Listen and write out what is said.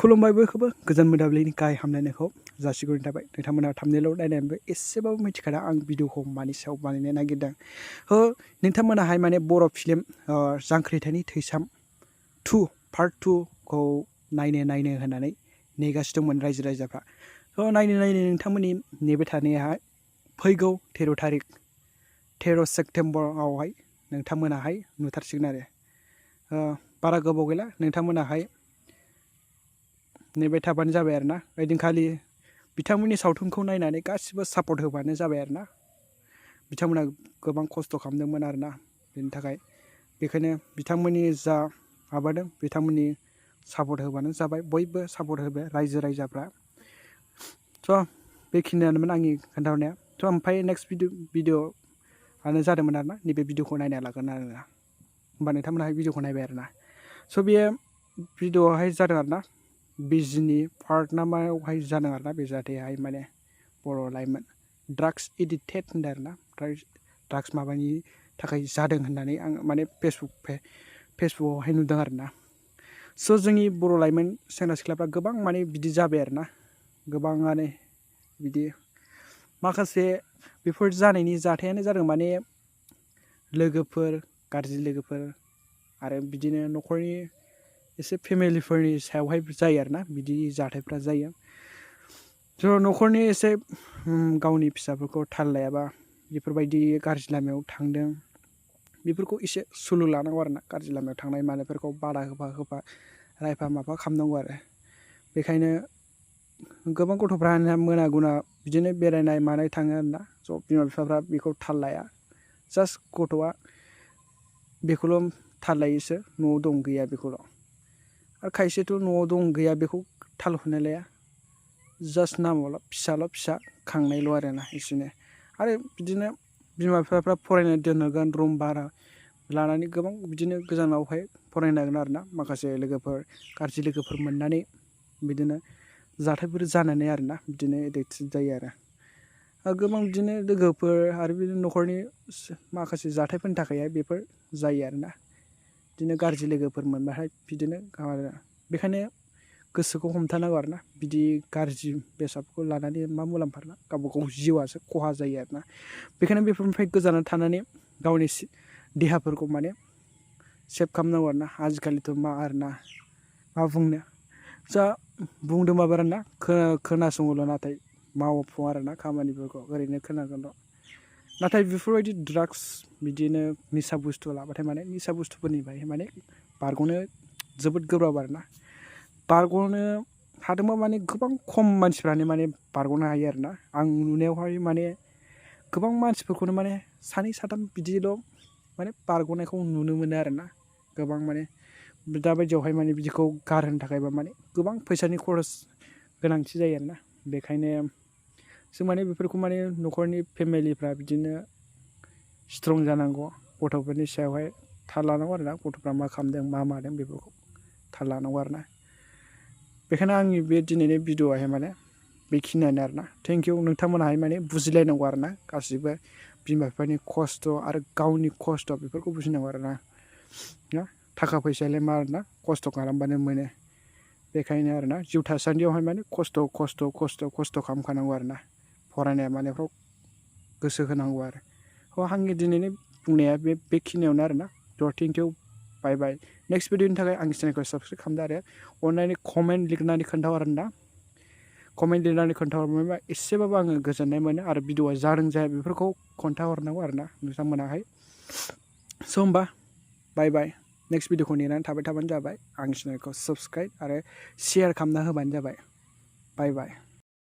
खुलुमबाय बयखौबो गोजोन मोनाबिलिनि गाहाय हामलायनायखौ जासिहरनाय थाबाय। नोंथांमोना थाम्बनेइलाव नायनानैबो एसेबाबो मिथिखादों आं भिडिअखौ मानि सायाव बानायनो नागिरदों। नोंथांमोनाहाय माने बर' फिल्म जांख्रिथायनि थैसाम 2 पार्ट 2 खौ नायनो होननानै नेगासिनो दंमोन रायजो राजाफ्रा। नायनो नोंथांमोननि नेबाय थानायाहाय फैगौ 13 सेप्तेम्बरावहाय नोंथांमोनाहाय नुथारसिगोन आरो। बारा गोबाव गैला नोंथांमोनाहाय नेबाय थाबानो जाबाय आरोना। ओइदिनखालि बिथांमोननि सावथुनखौ नायनानै गासिबो सापर्ट होबानो जाबाय आरोना। बिथांमोना गोबां खस्थ' खालामदोंमोन आरोना बेनि थाखाय। बेखायनो बिथांमोननि जा माबादों बिथांमोननि सापर्ट होबानो जाबाय। बयबो सापर्ट होबाय रायजो राजाफ्रा। बेखिनियानोमोन आंनि खोन्थाहरनाया। ओमफ्राय नेक्स्ट भिडिअ'आनो जादोंमोन आरोना। नैबे भिडिअ'खौ नायना लागोन आरोना। होमबा नोंथांमोनाहाय भिडिअ'खौ नायबाय आरोना। बेयो भिडिअ'आहाय जादों आरोना बिजिनि पार्ट ना मायावहाय जादों आरोना। बे जाथायाहाय माने बर' लाइमोन ड्राग्स एडिक्टेड होनदों आरोना। ड्राग्स माबानि थाखाय जादों होननानै आं माने फेसबुकआवहाय नुदों आरोना। जोंनि बर' लाइमोन सेंग्रा सिख्लाफ्रा गोबां माने बिदि जाबाय आरोना। गोबाङानो बिदि माखासे बेफोर जानायनि जाथायानो जादों माने लोगोफोर, गाज्रि लोगोफोर आरो बिदिनो न'खरनि एसे फेमिलिफोरनि सायावहाय जायो आरोना बिदि जाथायफ्रा जायो। न'खरनि एसे गावनि फिसाफोरखौ थाल लायाबा बेफोरबायदि गाज्रि लामायाव थांदों बेफोरखौ एसे सुलु लानांगौ आरोना। गाज्रि लामायाव थांनाय मानायफोरखौ बादा होफा रायफा माफा खालामनांगौ आरो। बेखायनो गोबां गथ'फ्रानो मोना गुना बिदिनो बेरायनाय मानाय थाङो आरोना। बिमा बिफाफ्रा बेखौ थाल लाया। जास्ट गथ'आ बेखौल' थाल लायोसो न'आव दं गैया बेखौल'। आरो खायसेथ' न'आव दं गैया बेखौ थालखौनो लाया। जास्ट नामावल' फिसा खांनायल' आरोना एसेनो। आरो बिदिनो बिमा बिफाफ्रा फरायनो दोनहरगोन रुम भारा लानानै गोबां बिदिनो गोजानावहाय फरायनो हागोन आरोना। माखासे लोगोफोर गाज्रि लोगोफोर मोननानै बिदिनो जाथायफोर जानानै आरोना बिदिनो एडिक्टेड जायो आरो। गोबां बिदिनो लोगोफोर आरो बिदिनो न'खरनि माखासे जाथायफोरनि थाखाय बेफोर जायो आरोना। बिदिनो गाज्रि लोगोफोर मोनबाथाय बिदिनो बेखायनो गोसोखौ हमथानांगौ आरोना। बिदि गाज्रि बेसादफोरखौ लानानै मा मुलाम्फा ना गावबा गाव जिउआसो खहा जायो आरोना। बेखायनो बेफोरनिफ्राय गोजानाव थानानै गावनि देहाफोरखौ माने सेभ खालामनांगौ आरोना। आजिखालिथ' मा आरोना मा बुंनो बुंदोंबाबो आरोना खोनासङोल' नाथाय मावफुङा आरोना खामानिफोरखौ ओरैनो खोनागोनल'। नाथाय बेफोरबायदि ड्राग्स बिदिनो निसा बुस्थु लाबाथाय माने निसा बुस्थुफोरनिफ्राय माने बारग'नो जोबोद गोब्राब आरोना। बारग'नो हादोंबा माने गोबां खम मानसिफ्रानो माने बारग'नो हायो आरोना। आं नुनायावहाय माने गोबां मानसिफोरखौनो माने 2 3 बिदिल' माने बारग'नायखौ नुनो मोनो आरोना। गोबां माने दाबायदियावहाय माने बिदिखौ गारहोनो थाखायबा माने गोबां फैसानि खरस गोनांथि जायो आरोना। बेखायनो जों माने बेफोरखौ माने न'खरनि फेमिलिफ्रा बिदिनो स्ट्रं जानांगौ। गथ'फोरनि सायावहाय थाल लानांगौ आरोना। गथ'फ्रा मा खालामदों मा मादों बेफोरखौ थाल लानांगौ आरोना। बेखायनो आंनि बे दिनैनि भिडिअ'आहाय माने बेखिनियानो आरोना। Thank U. नोंथांमोनाहाय माने बुजिलायनांगौ आरोना। गासिबो बिमा बिफानि खस्थ' आरो गावनि खस्थ' बेफोरखौ बुजिनांगौ आरोना। थाखा फैसायालाय मा आरोना खस्थ' खालामबानो मोनो। बेखायनो आरोना जिउ थासान्दियावहाय माने खस्थ' खालामखानांगौ आरोना। फरायनाय मानायफ्राव गोसो होनांगौ आरो। आंनि दिनैनि बुंनाया बेखिनियावनो आरोना। Thank you. Bye bye. Next भिडिअनि थाखाय आंनि चेनेलखौ साबस्क्राइब खालामदो आरो अननानै कमेन्ट लिरनानै खोन्थाहर आरोना। कमेन्ट लिरनानै खोन्थाहरबा एसेबाबो आङो गोजोननाय मोनो। आरो भिडिअआ जादों जाया बेफोरखौ खोन्थाहरनांगौ आरोना नोंथांमोनाहाय। होमबा बाय बाय। नेक्स्ट भिडिअखौ नेनानै थाबानो जाबाय। आंनि चेनेलखौ साबस्क्राइब आरो शेयार खालामना होबानो जाबाय। बाय बाय।